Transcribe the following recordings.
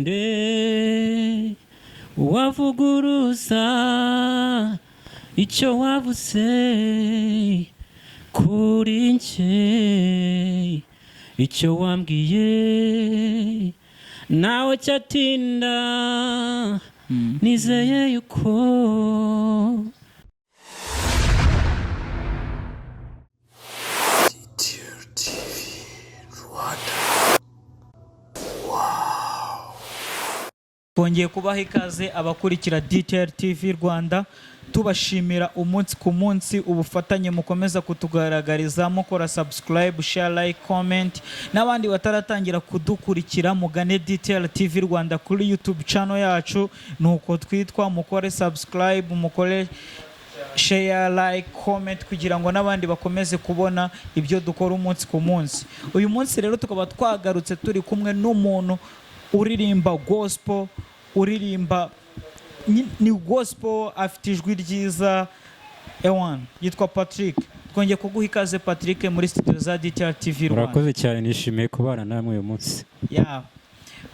Nde wavuguruza icyo wavuze kuri njye, icyo wambwiye nawe cyatinda, nizeye yuko. Twongeye kubaha ikaze abakurikira DTR TV Rwanda, tubashimira umunsi ku munsi ubufatanye mukomeza kutugaragariza mukora subscribe, share, like, comment. N'abandi bataratangira kudukurikira, mugane DTR TV Rwanda kuri YouTube channel yacu, nuko twitwa. Mukore subscribe, mukore share, like, comment, kugira ngo n'abandi bakomeze kubona ibyo dukora umunsi ku munsi. Uyu munsi rero tukaba twagarutse turi kumwe n'umuntu uririmba gospel, uririmba ni gospel, afite ijwi ryiza, ewan yitwa Patrick. Twongeye kuguha ikaze, Patrick, muri studio za DTR TV Rwanda. Murakoze cyane, nishimiye kubana namwe uyu munsi. Ya,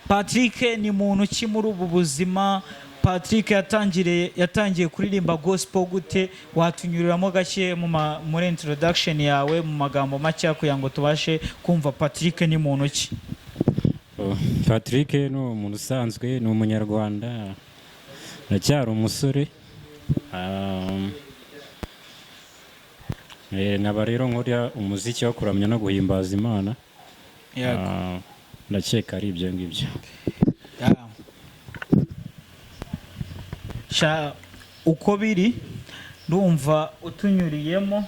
Patrick ni muntu ki muri ubu buzima? Patrick yatangiye kuririmba gospel gute? Watunyuriramo gake muri introduction yawe mu magambo make kugira ngo tubashe kumva Patrick ni muntu ki? Oh, Patrick ni umuntu usanzwe, ni umunyarwanda, ndacyari umusore. Nkaba rero nkora umuziki wo kuramya no guhimbaza Imana. Ndakeka ari ibyo ngibyo. Ya. Sha, uko biri ndumva utunyuriyemo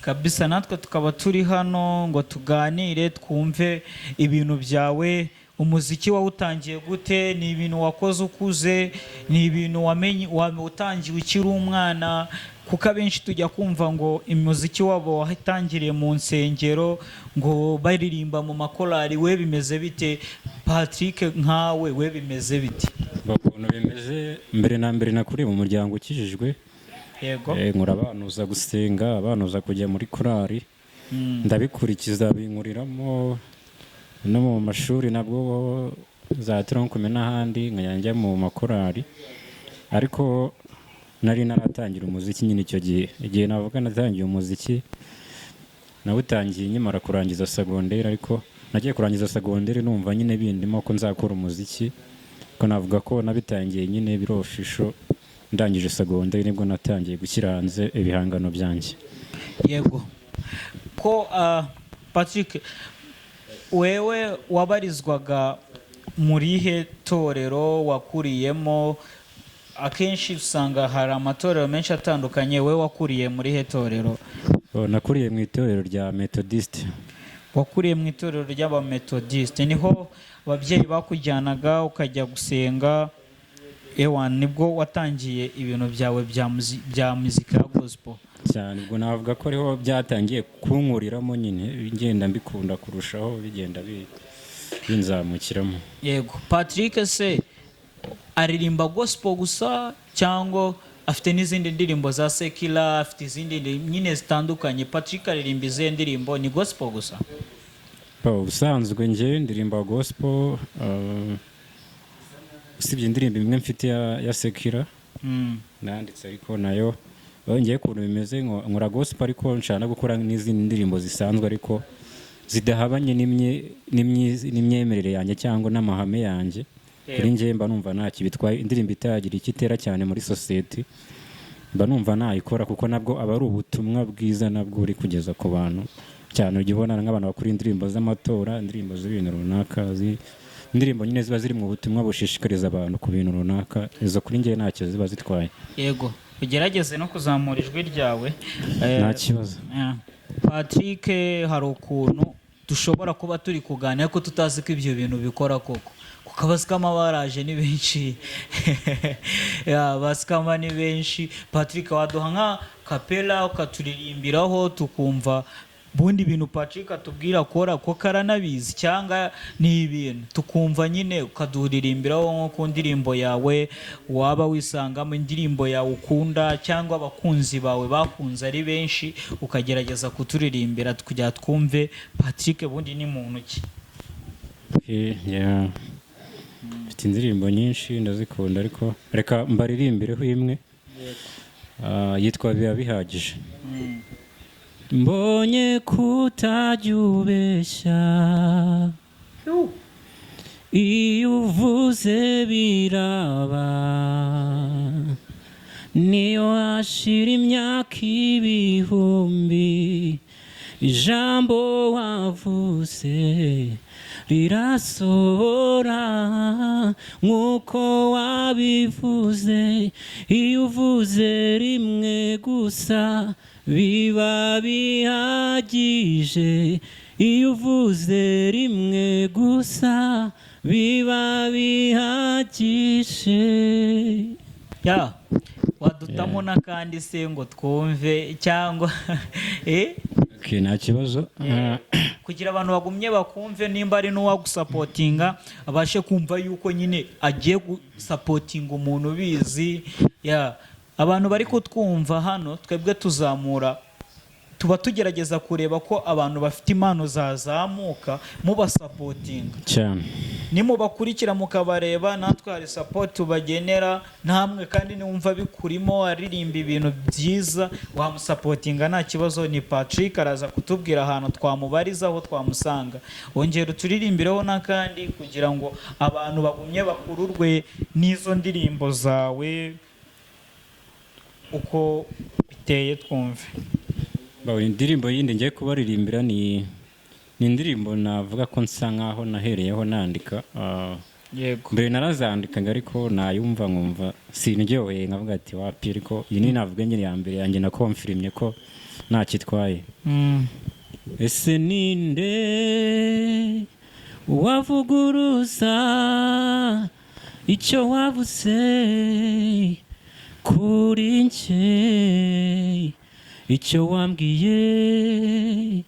kabisa, natwe tukaba turi hano ngo tuganire, twumve ibintu byawe. Umuziki wawutangiye gute? Ni ibintu wakoze ukuze? Ni ibintu wamenye utangiye ukiri umwana? Kuko abenshi tujya kumva ngo umuziki wabo watangiriye mu nsengero, ngo baririmba mu makorali. We bimeze bite, Patrick? Nkawe we bimeze bite? Ukuntu bimeze, mbere na mbere nakuriye mu muryango ukijijwe. Nkura abantuza gusenga, abantuza kujya muri korali, ndabikurikiza, binkuriramo. No mu mashuri nabwo za tronc commun n'ahandi nkajya njya mu makorali, ariko nari naratangira umuziki nyine icyo gihe. Igihe navuga natangiye umuziki, nawutangiye nkimara kurangiza segonderi, ariko nagiye kurangiza segonderi numva nyine bindimo ko nzakora umuziki. Ko navuga ko nabitangiye nyine biri official ndangije segonderi, nibwo natangiye gushyira hanze ibihangano byanjye. Yego. Ko Patrick, wewe wabarizwaga muri he torero wakuriyemo? Akenshi usanga hari amatorero menshi atandukanye. Wowe wakuriye muri he torero? Oh, nakuriye mu itorero rya Methodiste. Wakuriye mu itorero ry'Abametodiste, niho ababyeyi bakujyanaga ukajya gusenga. Ewa, nibwo watangiye ibintu byawe bya muzika ya gospel? Cyane, ubwo navuga ko ariho byatangiye kunkuriramo nyine, ngenda mbikunda kurushaho, bigenda binzamukiramo. Yego. Patrick se aririmba gospel gusa cyangwa afite n'izindi ndirimbo za secular, afite izindi nyine zitandukanye? Patrick aririmba izihe ndirimbo? Ni gospel gusa? Oh, ubusanzwe njye ndirimba gospel, usibye indirimbo imwe mfite ya secular nanditse, ariko nayo ngewe ukuntu bimeze, nkora gospel ariko nshaka no gukora n'izindi ndirimbo zisanzwe, ariko zidahabanye n'imyemerere yanjye cyangwa n'amahame yanjye. Kuri njye mba numva ntacyo bitwaye, indirimbo itagira icyo itera cyane muri sosiyete mba numva nayikora, kuko nabwo aba ari ubutumwa bwiza nabwo uri kugeza ku bantu. Cyane ujya ubona nk'abantu bakora indirimbo z'amatora, indirimbo z'ibintu runaka, indirimbo nyine ziba ziri mu butumwa bushishikariza abantu ku bintu runaka, izo kuri njye ntacyo ziba zitwaye. Yego, ugerageze no kuzamura ijwi ryawe. Nta kibazo. Yeah. Patrick, hari ukuntu dushobora kuba turi kuganira ko tutazi ko ibyo bintu bikora koko, kuko abasikama baraje ni benshi. Ya, abasikama ni benshi. Patrick, waduha nka acapella ukaturirimbiraho tukumva bundi ibintu Patrick atubwira akora ko karanabizi, cyangwa ni ibintu tukumva nyine, ukaduhuririmbiraho nko ku ndirimbo yawe waba wisangamo, indirimbo yawe ukunda cyangwa abakunzi bawe bakunze ari benshi, ukagerageza kuturirimbira kugira twumve Patrick bundi ni muntu ki? Okay, yeah. Mfite indirimbo nyinshi ndazikunda, ariko reka mbaririmbireho imwe. Yitwa "Biba Bihagije". Mbonye kutajya ubeshya, iyo uvuze biraba, niyo hashira imyaka 1000, ijambo wavuze rirasohora nk'uko wabivuze. Iyo uvuze rimwe gusa biba bihagije, iyo uvuze rimwe gusa biba bihagije. Ya, wadutamo n'akandi se ngo twumve, cyangwa Okay, nta kibazo. Kugira abantu bagumye bakumve, nimba ari n'uwagusupportinga abashe kumva yuko nyine agiye gusupportinga umuntu ubizi. Ya, abantu bari kutwumva hano, twebwe tuzamura, tuba tugerageza kureba ko abantu bafite impano zazamuka mubasupportinga. Cyane. Nimubakurikira mukabareba, natwe hari support tubagenera namwe. Kandi niwumva bikurimo, aririmba ibintu byiza, wamusupportinga nta kibazo. Ni Patrick, araza kutubwira ahantu twamubariza, aho twamusanga. Wongera uturirimbireho n'akandi kugira ngo abantu bagumye bakururwe n'izo ndirimbo zawe uko biteye, twumve. Bawe, indirimbo yindi ngiye kubaririmbira ni indirimbo navuga ko nsa nkaho nahereyeho nandika. Mbere narazandikaga, ariko nayumva nkumva sindyoheye, nkavuga ati wapi. Ariko iyi ni navuga nyine ya mbere yanjye naconfirmye ko ntakitwaye. Ese ninde wavuguruza icyo wavuze kuri njye? Icyo wambwiye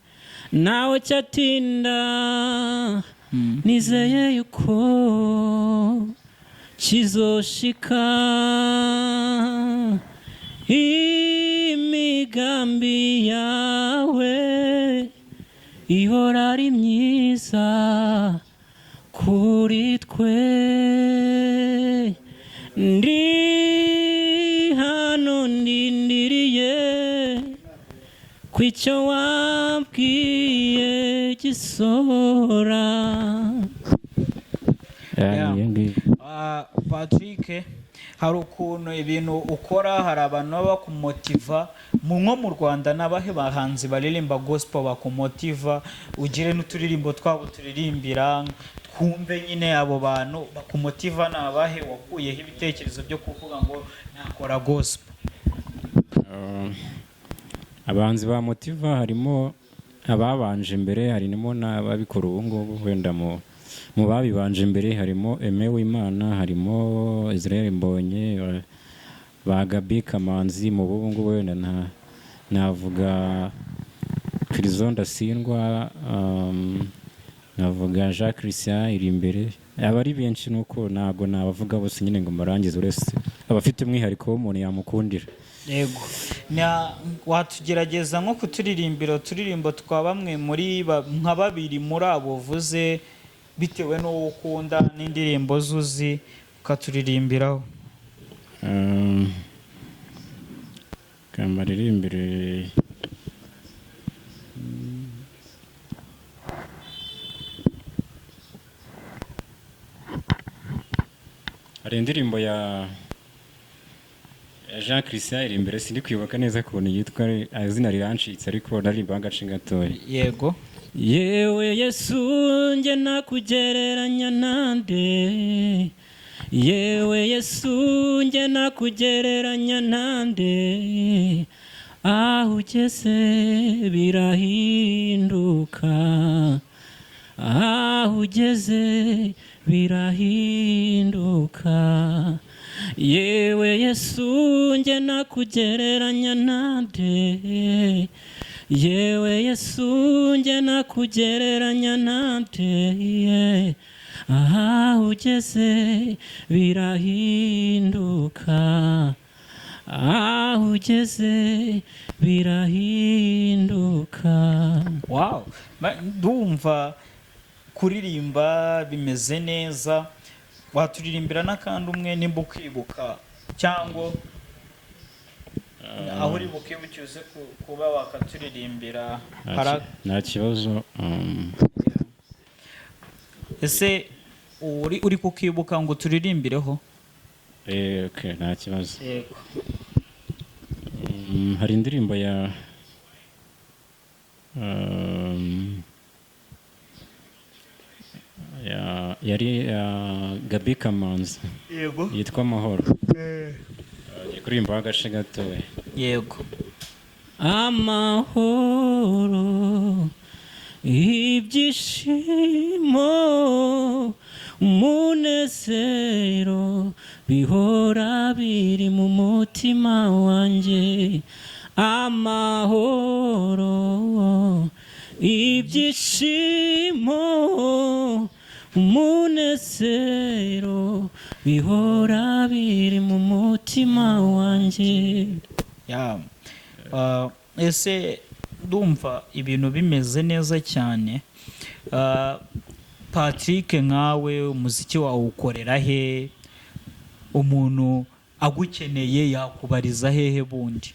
nawe cyatinda, nizeye yuko kizoshika. Imigambi yawe ihora ari myiza kuri twe. Ndi hano ndindiriye ku icyo wabwiye gisohora. Yeah. Iyo ngiyo. Patrick, hari ukuntu ibintu ukora, hari abantu baba bakumotiva nko mu Rwanda. N'abahe bahanzi baririmba gospel bakumotiva? Ugire n'uturirimbo twabo turirimbira twumve nyine. Abo bantu bakumotiva ni abahe? Wakuyeho ibitekerezo byo kuvuga ngo nakora gospel? Abahanzi ba motiva harimo ababanje mbere, harimo n'ababikora ubu ngubu. Wenda mu babibanje mbere harimo Aime Uwimana, harimo Israel Mbonyi, ba Gaby Kamanzi. Mu bubu ngubu wenda navuga Chryso Ndasingwa, navuga Jean Christian Irimbere. Aba ari benshi, nuko ntabwo nabavuga bose nyine ngo mbarangize, uretse abafite umwihariko w'umuntu yamukundira. Yego. Watugerageza nko kuturirimbira uturirimbo twa bamwe muri nka babiri muri abo uvuze, bitewe n'uwo ukunda n'indirimbo zuzi, ukaturirimbiraho? Kamaririmbire hari indirimbo ya Jean Christian Irimbere, sindi kwibuka neza ukuntu yitwa, izina rirancitse, ariko naririmba agace gatoya. Yego. Yewe Yesu, njye nakugereranya nande? Yewe Yesu, njye nakugereranya nande? Aho ugeze birahinduka, aho ugeze birahinduka. Yewe Yesu, njye nakugereranya nande? Yewe Yesu, njye nakugereranya nande? Aho ugeze birahinduka, aho ugeze birahinduka. Wow. Ndumva kuririmba bimeze neza. Waturirimbira n'akandi umwe nimba ukibuka, cyangwa aho uri bukibuke uze kuba wakaturirimbira. Nta kibazo. Ese uri kukibuka ngo turirimbireho? Okay, nta kibazo. Yego. Hari indirimbo ya yari ya Gaby Kamanzi yitwa Amahoro. Ngiye kuririmbaho agace gatoya. Yego. Amahoro, ibyishimo, umunezero bihora biri mu mutima wanjye. Amahoro, ibyishimo, umunezero bihora biri mu mutima wanjye. Ya. Ese ndumva ibintu bimeze neza cyane. Patrick, nkawe umuziki wawe ukorera he? Umuntu agukeneye yakubariza hehe bundi?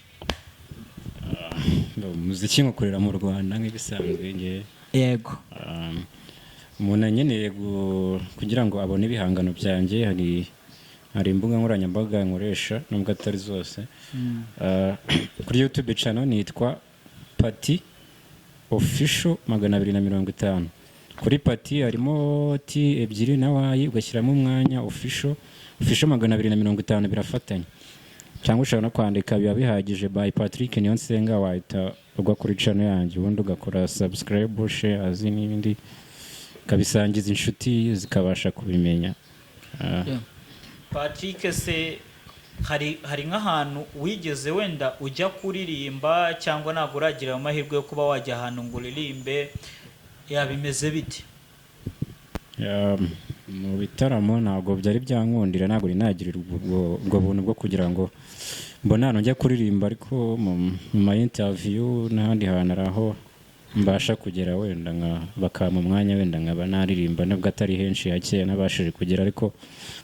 Umuziki nkukorera mu Rwanda nk'ibisanzwe nge. Umuntu ankeneye kugira ngo abone ibihangano byanjye, hari imbuga nkoranyambaga nkoresha nubwo atari zose. Kuri YouTube channel nitwa Pati Official 250. Kuri Pati harimo T ebyiri na Y, ugashyiramo umwanya, Official, Official 250, birafatanye. Cyangwa ushobora no kwandika biba bihagije by Patrick Niyonsenga, wahita ugwa kuri channel yanjye, ubundi ugakora subscribe, shares n'ibindi, ukabisangiza inshuti zikabasha kubimenya. Yeah. Patrick, se hari nk'ahantu wigeze wenda ujya kuririmba, cyangwa ntabwo uragira amahirwe yo kuba wajya ahantu ngo uririmbe? Yabimeze bite? Mu bitaramo ntabwo byari byankundira, ntabwo nari nagira ubwo buntu bwo kugira ngo mbone ahantu njya kuririmba, ariko mu ma interview n'ahandi hantu hari aho mbasha kugera, wenda nka bakampa umwanya, wenda nkaba naririmba, nubwo atari henshi, hakeya nabashije kugera, ariko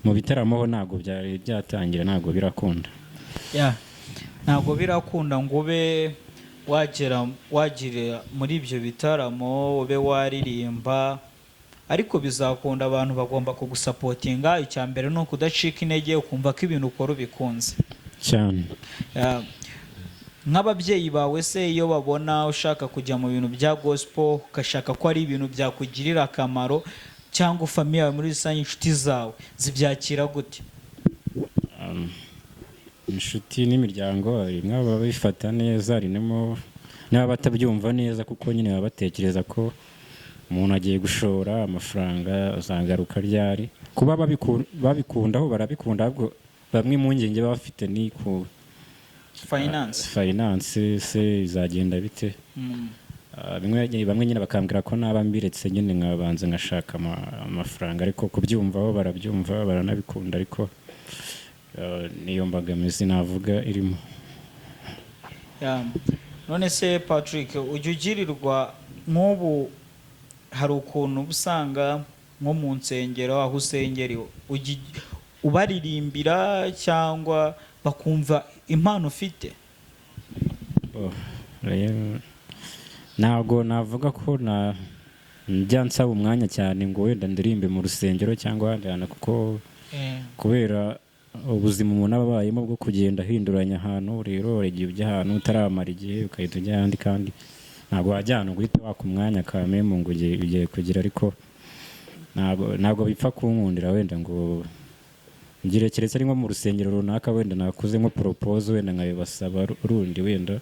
mu bitaramo ho ntabwo byari byatangira, ntabwo birakunda. Ya, ntabwo birakunda ngo ube wagera wagira muri ibyo bitaramo ube waririmba, ariko bizakunda. Abantu bagomba kugusupportinga. Icya mbere ni ukudacika intege, ukumva ko ibintu ukora ubikunze. Cyane. Ya, nk'ababyeyi bawe se, iyo babona ushaka kujya mu bintu bya gospel, ugashaka ko ari ibintu byakugirira akamaro, cyangwa famille yawe muri rusange, inshuti zawe zibyakira gute? Inshuti n'imiryango, hari ababifata neza, harimo n'ababa batabyumva neza, kuko nyine baba batekereza ko umuntu agiye gushora amafaranga, azagaruka ryari? Kuba babikundaho barabikunda, ahubwo bamwe impungenge baba bafite ni ku Finance. Finance se izagenda bite? Bamwe nyine bakambwira ko naba mbiretse nyine nkabanza ngashaka amafaranga, ariko kubyumvaho barabyumva, baranabikunda, ariko niyo mbogamizi navuga irimo. Ya. None se Patrick, ujya ugirirwa nk'ubu hari ukuntu uba usanga nko mu nsengero aho usengera, ujya ubaririmbira cyangwa bakumva impano ufite? Oh, rero, ntabwo navuga ko na njya nsaba umwanya cyane ngo wenda ndirimbe mu rusengero cyangwa ahandi hantu, kuko kubera ubuzima umuntu aba abayemo bwo kugenda ahinduranya ahantu. Rero hari igihe ujya ahantu utaramara igihe ugahita ujya ahandi, kandi ntabwo wajya ahantu ngo uhite waka umwanya kamemu ngo ugiye kugira, ariko ntabwo bipfa kunkundira wenda ngo ngire, keretse ari nko mu rusengero runaka wenda nakuze nko propose, wenda nkabibasaba rundi, wenda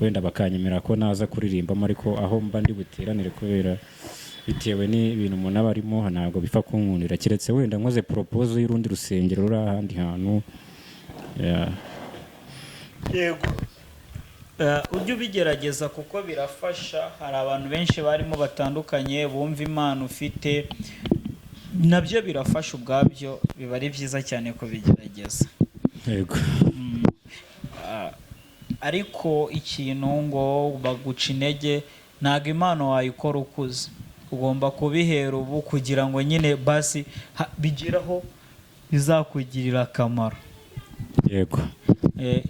wenda bakanyemera ko naza kuririmbamo, ariko aho mba ndi buteranire, kubera bitewe n'ibintu umuntu aba arimo, ntabwo bipfa kunkundira, keretse wenda nkoze propose y'urundi rusengero ruri ahandi hantu. Yeah. Yego. Ujye ubigerageza kuko birafasha. Hari abantu benshi barimo batandukanye bumva impano ufite, nabyo birafasha ubwabyo, biba ari byiza cyane kubigerageza. Yego. Ariko ikintu ngo baguca intege, ntabwo impano wayikora ukuze. Ugomba kubihera ubu kugira ngo nyine basi bigiraho bizakugirira akamaro. Yego.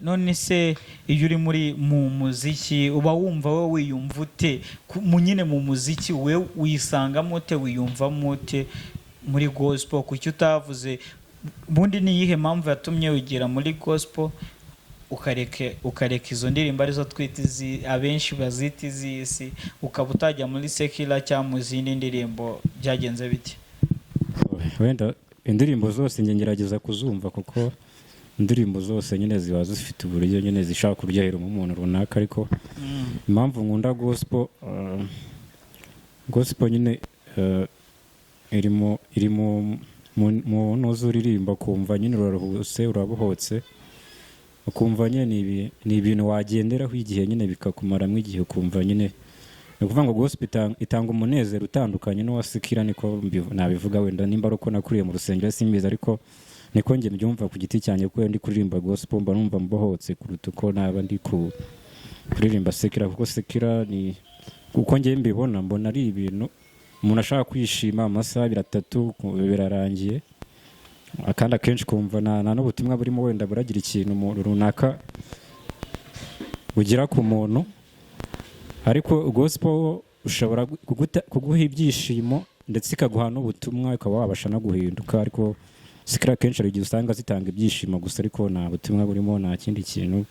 None se iyo uri muri mu muziki, uba wumva wowe wiyumva ute? Mu nyine mu muziki we wisangamo ute, wiyumvamo ute muri gospel? Kuki utavuze ubundi? Ni iyihe mpamvu yatumye wigira muri gospel, ukareka izo ndirimbo arizo twita izi, abenshi bazita iz'isi, ukaba utajya muri secular cyangwa mu zindi ndirimbo? Byagenze bite? Wenda indirimbo zose njye ngerageza kuzumva, kuko indirimbo zose nyine ziba zifite uburyo nyine zishobora kuryohera umuntu runaka. Ariko impamvu nkunda gospel, gospel nyine irimo mu ntuzi uririmba ukumva nyine uraruhutse, urabohotse, ukumva nyine ni ibintu wagenderaho igihe nyine, bikakumaramo igihe, ukumva nyine ni ukuvuga ngo gospel itanga umunezero utandukanye n'uwa secular. Niko nabivuga. Wenda nimba ari uko nakuriye mu rusengero simbizi, ariko niko njye mbyumva ku giti cyanjye, kuko iyo ndi kuririmba gospel mba numva mbohotse kuruta uko naba ndi kuririmba secular, kuko secular ni uko njye mbibona, mbona ari ibintu umuntu ashaka kwishima amasaha 2, 3 birarangiye, kandi akenshi kumva nta n'ubutumwa burimo wenda buragira ikintu umuntu runaka bugira ku muntu. Ariko gospel ushobora kuguha ibyishimo, ndetse ikaguha n'ubutumwa, ukaba wabasha no guhinduka. Ariko secular akenshi hari igihe usanga zitanga ibyishimo gusa, ariko nta butumwa burimo, nta kindi kintu.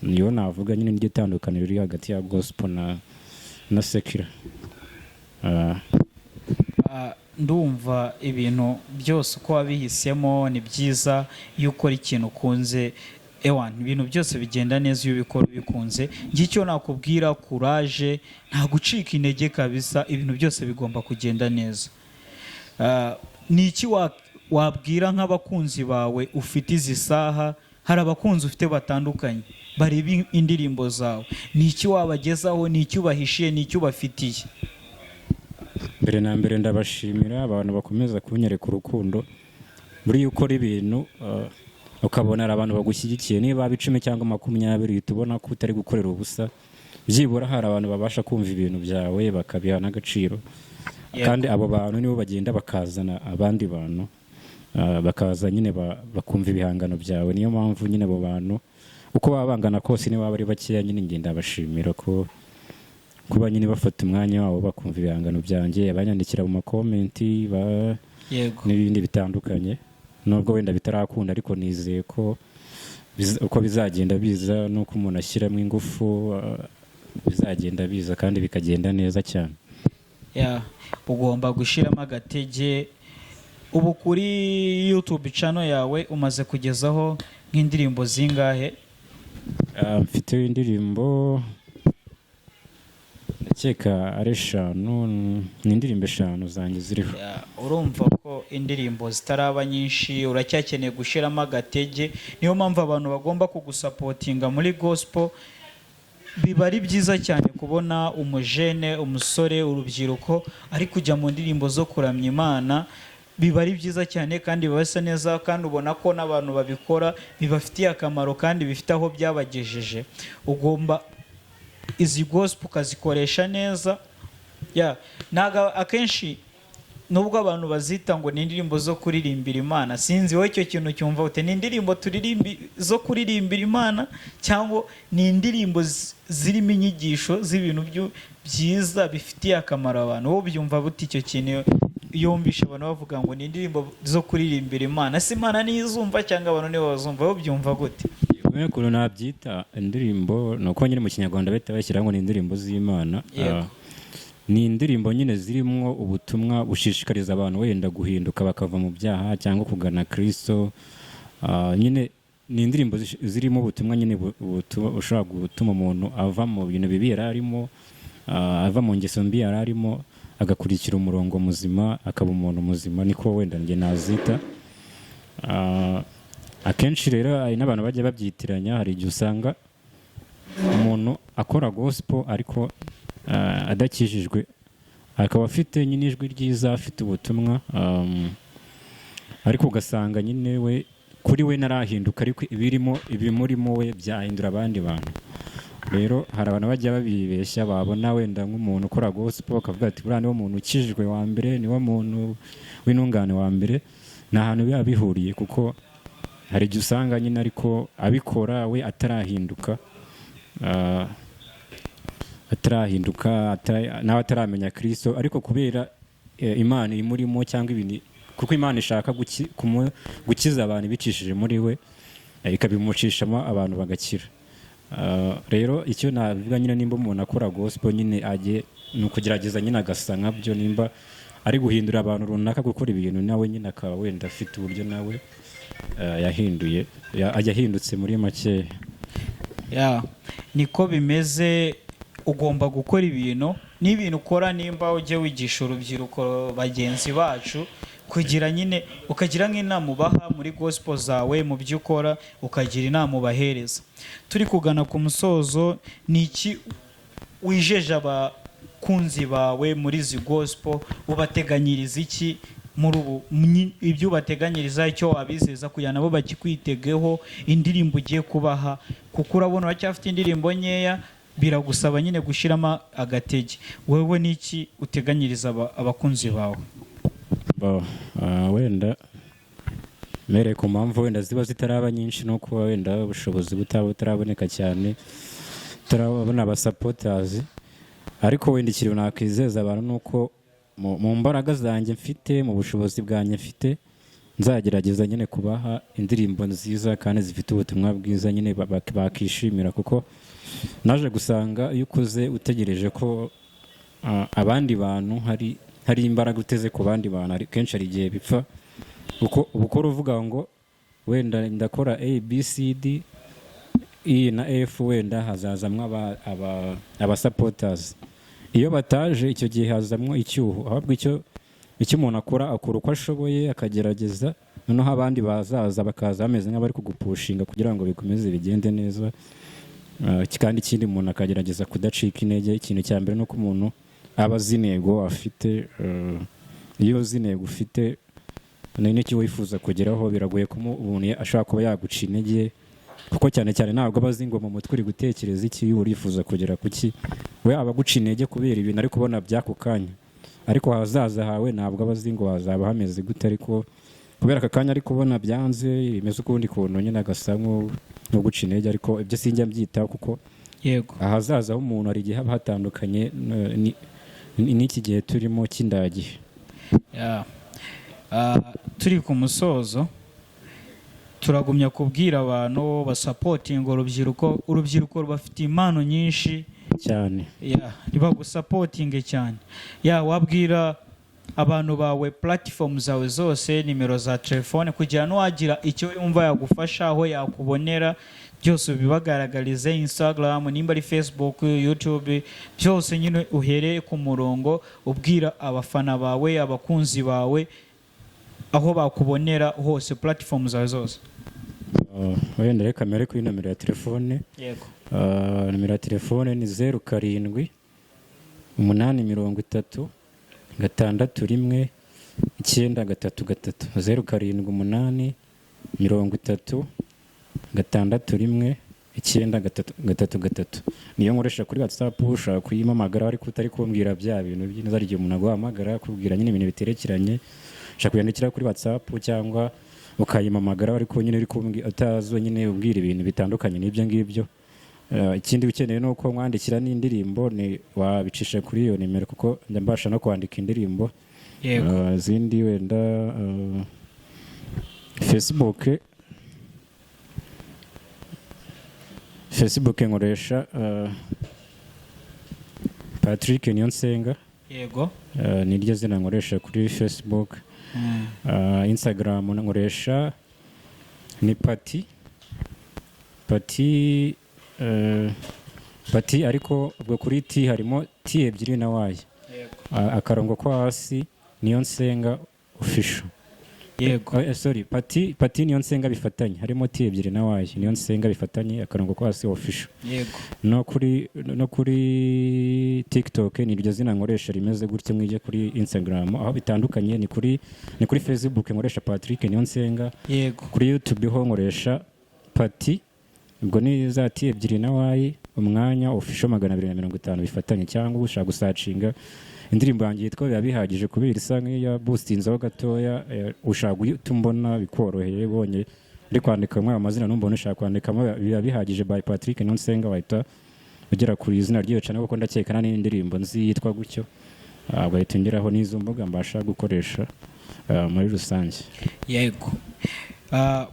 Niyo navuga nyine niryo tandukaniro riri hagati ya gospel na secular. Ndumva ibintu byose uko wabihisemo ni byiza. Iyo ukora ikintu ukunze, ewan, ibintu byose bigenda neza iyo ubikora ubikunze. Njye icyo nakubwira, courage, nta gucika intege kabisa, ibintu byose bigomba kugenda neza. Ni iki wabwira nk'abakunzi bawe ufite izi saha? Hari abakunzi ufite batandukanye bareba indirimbo zawe. Ni iki wabagezaho? Ni iki ubahishiye? Ni iki ubafitiye? Mbere na mbere ndabashimira abantu bakomeza kunyereka urukundo. Buriya ukora ibintu, ukabona hari abantu bagushyigikiye, niba 10 cyangwa 20, uhita ubona ko utari gukorera ubusa. Byibura hari abantu babasha kumva ibintu byawe bakabiha n'agaciro. Kandi abo bantu nibo bagenda bakazana abandi bantu, bakaza nyine bakumva ibihangano byawe. Niyo mpamvu nyine abo bantu uko baba bangana kose, niba baba ari bakeya nyine, ngenda ndabashimira ko kuba nyine bafata umwanya wabo bakumva ibihangano byanjye, abanyandikira mu ma comment n'ibindi bitandukanye. Nubwo wenda bitarakunda, ariko nizeye ko uko bizagenda biza n'uko umuntu ashyiramo ingufu, bizagenda biza kandi bikagenda neza cyane. Ya, ugomba gushyiramo agatege. Ubu kuri YouTube channel yawe umaze kugezaho nk'indirimbo zingahe? Mfite indirimbo ndakeka ari eshanu, ni indirimbo eshanu zanjye ziriho. Ya, urumva ko indirimbo zitaraba nyinshi, uracyakeneye gushyiramo agatege. Niyo mpamvu abantu bagomba kugusupportinga muri gospel. Biba ari byiza cyane kubona umujene, umusore, urubyiruko ari kujya mu ndirimbo zo kuramya Imana. Biba ari byiza cyane kandi biba bisa neza, kandi ubona ko n'abantu babikora bibafitiye akamaro kandi bifite aho byabagejeje. Ugomba izi gospel ukazikoresha neza. Ya, ntabwo akenshi nubwo abantu bazita ngo ni indirimbo zo kuririmbira Imana, sinzi wowe icyo kintu cyumva ute? Ni indirimbo turirimbi zo kuririmbira Imana, cyangwa ni indirimbo zirimo inyigisho z'ibintu byiza bifitiye akamaro abantu? Wowe ubyumva bute icyo kintu iyo wumvishe abantu bavuga ngo ni indirimbo zo kuririmbira Imana? Ese Imana niyo izumva cyangwa abantu nibo bazumva? Wowe ubyumva gute? Bimwe ukuntu nabyita indirimbo ni uko nyine mu Kinyarwanda bahita bashyiraho ngo ni indirimbo z'Imana. Ni indirimbo nyine zirimo ubutumwa bushishikariza abantu wenda guhinduka bakava mu byaha cyangwa kugana Kristo. Nyine ni indirimbo zirimo ubutumwa nyine bushobora gutuma umuntu ava mu bintu bibi yari arimo, ava mu ngeso mbi yari arimo, agakurikira umurongo muzima, akaba umuntu muzima. Niko wenda njye nazita. Akenshi rero hari n'abantu bajya babyitiranya. Hari igihe usanga umuntu akora gospel ariko adakijijwe, akaba afite nyine ijwi ryiza, afite ubutumwa, ariko ugasanga nyine we kuri we narahinduka, ariko ibirimo ibimurimo we byahindura abandi bantu. Rero hari abantu bajya babibeshya, babona wenda nk'umuntu ukora gospel bakavuga ati: "Buriya niwo muntu ukijijwe wa mbere, niwo muntu w'intungane wa mbere." Ni ahantu biba bihuriye, kuko hari igihe usanga nyine ariko abikora we atarahinduka, atarahinduka, nawe ataramenya Kirisito, ariko kubera Imana imurimo cyangwa ibintu, kuko Imana ishaka gukiza abantu ibicishije muri we, ikabimucishamo abantu bagakira. Rero icyo navuga nyine, nimba umuntu akora gospel nyine, ajye ni ukugerageza nyine agasa nkabyo. Nimba ari guhindura abantu runaka gukora ibintu, nawe nyine akaba wenda afite uburyo nawe yahinduye, yahindutse muri make. Ya, niko bimeze. Ugomba gukora ibintu n'ibintu ukora, nimba ujye wigisha urubyiruko bagenzi bacu, kugira nyine ukagira nk'inama ubaha muri gospel zawe, mu byo ukora ukagira inama ubahereza. Turi kugana ku musozo, ni iki wijeje abakunzi bawe muri izi gospel? Ubateganyiriza iki muri ubu ibyo ubateganyiriza, icyo wabizeza kugira nabo bakikwitegeho, indirimbo ugiye kubaha? Kuko urabona uracyafite indirimbo nkeya, biragusaba nyine gushyiramo agatege. Wowe n'iki uteganyiriza abakunzi bawe? Bo, wenda mere ku mpamvu wenda ziba zitaraba nyinshi, no kuba wenda ubushobozi butaba butaraboneka cyane, tutarabona abasupporters. Ariko wenda ikintu nakwizeza abantu ni uko mu mbaraga zanjye mfite, mu bushobozi bwanjye mfite, nzagerageza nyine kubaha indirimbo nziza kandi zifite ubutumwa bwiza nyine bakishimira, kuko naje gusanga iyo ukoze utegereje ko abandi bantu hari imbaraga uteze ku bandi bantu, kenshi hari igihe bipfa, kuko uba ukora uvuga ngo wenda ndakora A B C D E na F, wenda hazazamwo aba supporters. Iyo bataje, icyo gihe hazamwo icyuho. Ahubwo icyo umuntu akora, akora uko ashoboye, akagerageza, noneho abandi bazaza bakaza bameze nk'abari kugupushinga kugira ngo bikomeze bigende neza. Kandi ikindi, umuntu akagerageza kudacika intege. Ikintu cya mbere ni uko umuntu aba azi intego afite. Iyo uzi intego ufite n'icyo wifuza kugeraho, biragoye ko umuntu ashobora kuba yaguca intege, kuko cyane cyane ntabwo aba azi ngo mu mutwe uri gutekereza iki, urifuza kugera ku ki. We aba aguca intege kubera ibintu ari kubona by'ako kanya, ariko ahazaza hawe ntabwo aba azi ngo hazaba hameze gute. Ariko kubera aka kanya ari kubona byanze, bimeze ukundi kuntu nyine, agasa nk'uguca intege. Ariko ibyo sinjya mbyitaho, kuko ahazaza h'umuntu hari igihe haba hatandukanye n'iki gihe turimo cy'indagihe. Yeah. Turi ku musozo, turagumya kubwira abantu basupportinga urubyiruko. Urubyiruko rubafite impano nyinshi. Cyane. Yeah, ntibagusupportinge cyane. Ya, wabwira abantu bawe platform zawe zose, nimero za telefone, kugira n'uwagira icyo yumva yagufasha, aho yakubonera, byose ubibagaragarize: Instagram, nimba ari Facebook, YouTube, byose nyine uhereye ku murongo ubwira abafana bawe, abakunzi bawe, aho bakubonera hose, platform zawe zose. Wenda reka mbere kuri nomero ya telefone. Yego. Nomero ya telefone ni 0783061933, 0783061933. Niyo nkoresha kuri WhatsApp. Ushobora kuyimpamagara ariko utari kumbwira bya bintu by'ineza. Hari igihe umuntu aguhamagara akubwira nyine ibintu biterekeranye. Ushobora kuyandikira kuri WhatsApp cyangwa ukayimpamagara, ariko nyine uri kumbwira utazi nyine umbwira ibintu bitandukanye n'ibyo ngibyo. Ikindi ukeneye ni uko mwandikira n'indirimbo, ni wabicisha kuri iyo nimero, kuko njya mbasha no kwandika indirimbo. Izindi wenda, Facebook nkoresha Patrick Niyonsenga. Niryo zina nkoresha kuri Facebook. Instagram nkoresha ni Pati, ariko ubwo kuri T harimo T ebyiri na Y. Akarongo ko hasi, Niyonsenga official. Sorry, Pati Niyonsenga bifatanye, harimo T ebyiri na Y, Niyonsenga bifatanye, akarongo ko hasi, official. No kuri TikTok ni iryo zina nkoresha rimeze gutya mwijye kuri Instagram. Aho bitandukanye ni kuri Facebook nkoresha Patrick Niyonsenga. Kuri YouTube ho nkoresha Pati, ubwo ni za T ebyiri na Y Umwanya Official 250 bifatanye, cyangwa ushaka gusearchinga indirimbo yanjye yitwa "Biba Bihagije", kubera isa nk'iya boostinzeho gatoya, ushaka guhita umbona bikoroheye. Ubonye uri kwandikamo ayo mazina, numbona ushaka kwandikamo "Biba Bihagije" by Patrick Niyonsenga, wahita ugera ku izina ry'iyo channel, kuko ndakeka n'indi ndirimbo nzi yitwa gutyo. Ugahita ungeraho n'izo mbuga mbasha gukoresha muri rusange. Yego.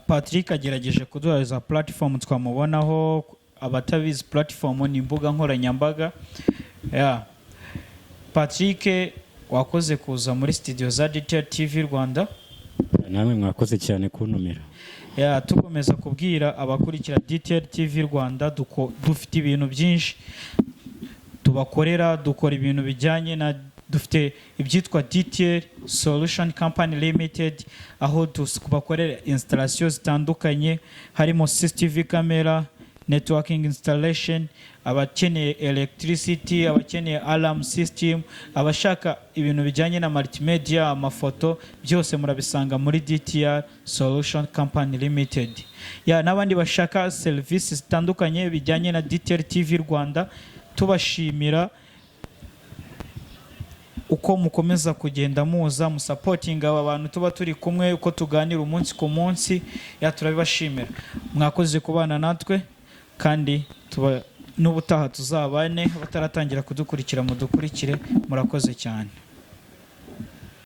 Patrick agerageje kuduha za platform twamubonaho. Abatabizi, platform ni imbuga nkoranyambaga. Yeah. Patrick, wakoze kuza muri studio za DTR TV Rwanda. Namwe mwakoze cyane kuntumira. Yeah, tukomeza kubwira abakurikira DTR TV Rwanda, dufite ibintu byinshi tubakorera. Dukora ibintu bijyanye na, dufite ibyitwa DTR Solution Company Limited, aho tubakorera installation zitandukanye, harimo CCTV camera, networking installation, abakeneye electricity, abakeneye alarm system, abashaka ibintu bijyanye na multimedia, amafoto, byose murabisanga muri DTR Solution Company Limited. Ya, n'abandi bashaka serivisi zitandukanye bijyanye na DTR TV Rwanda. Tubashimira uko mukomeza kugenda muza musupportinga aba bantu tuba turi kumwe, uko tuganira umunsi ku munsi. Ya, turabibashimira. Mwakoze kubana natwe, kandi tuba n'ubutaha tuzabane. Bataratangira kudukurikira, mudukurikire. Murakoze cyane.